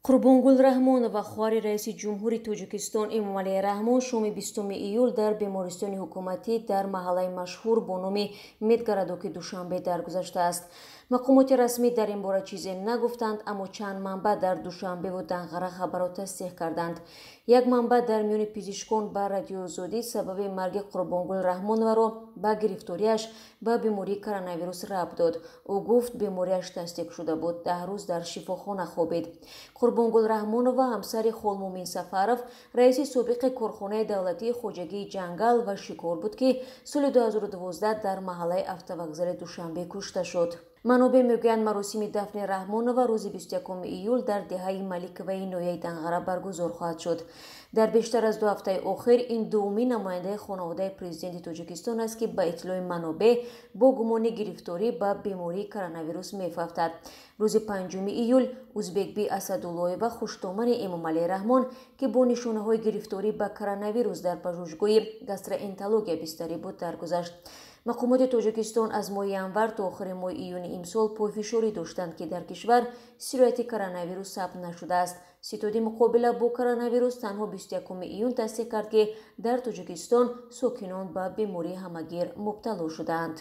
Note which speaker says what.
Speaker 1: Қурбонгул Раҳмонова, хоҳари раиси ҷумҳури Тоҷикистон Эмомалӣ Раҳмон, шоми 20 июл дар бемористони ҳукуматӣ дар маҳаллаи машҳур бо номи Медгородоки Душанбе даргузаштааст. Мақомоти расмӣ дар ин бора чизе нагуфтанд, аммо чанд манбаъ дар Душанбеву Данғара хабарро тасдиқ карданд. Як манбаъ дар миёни пизишкон ба Радиои Озодӣ сабаби марги Қурбонгул Раҳмоноваро ба гирифториаш ба бемории коронавирус рабт дод. Ӯ гуфт, бемориаш тасдиқ шуда буд, 10 рӯз дар шифохона хобид. Қурбонгул Раҳмонова ҳамсари Холмумин Сафаров, раиси собиқи корхонаи давлатии хоҷагии ҷангал ва шикор буд, ки соли 2012 дар маҳаллаи автовокзали Душанбе кушта шуд. Манобеъ мегӯянд, маросими дафни Раҳмонова рӯзи 21 июл дар деҳаи Маликоваи ноҳияи Данғара баргузор хоҳад шуд. Дар бештар аз 2 ҳафтаи охир ин дуввумин намояндаи хонаводаи президенти Тоҷикистон аст, ки ба иттилои манобеъ бо гумони гирифторӣ ба бемории коронавирус мефавтад. Рӯзи 5 июл Узбекби Асадуллоева, хуштомани Эмомалӣ Раҳмон, ки бо нишонаҳои гирифторӣ ба коронавирус дар пажӯҳишгоҳи гастроэнтерология бистарӣ буд, даргузашт. Мақомоти Тоҷикистон аз моҳи январ то охири моҳи июни имсол пойфишорӣ доштанд, ки дар кишвар сирояти коронавирус сабт нашудааст. Ситоди муқобила бо коронавирус танҳо 21 июн тасдиқ кард, ки дар Тоҷикистон сокинон ба бемории ҳамагир мубтало шудаанд.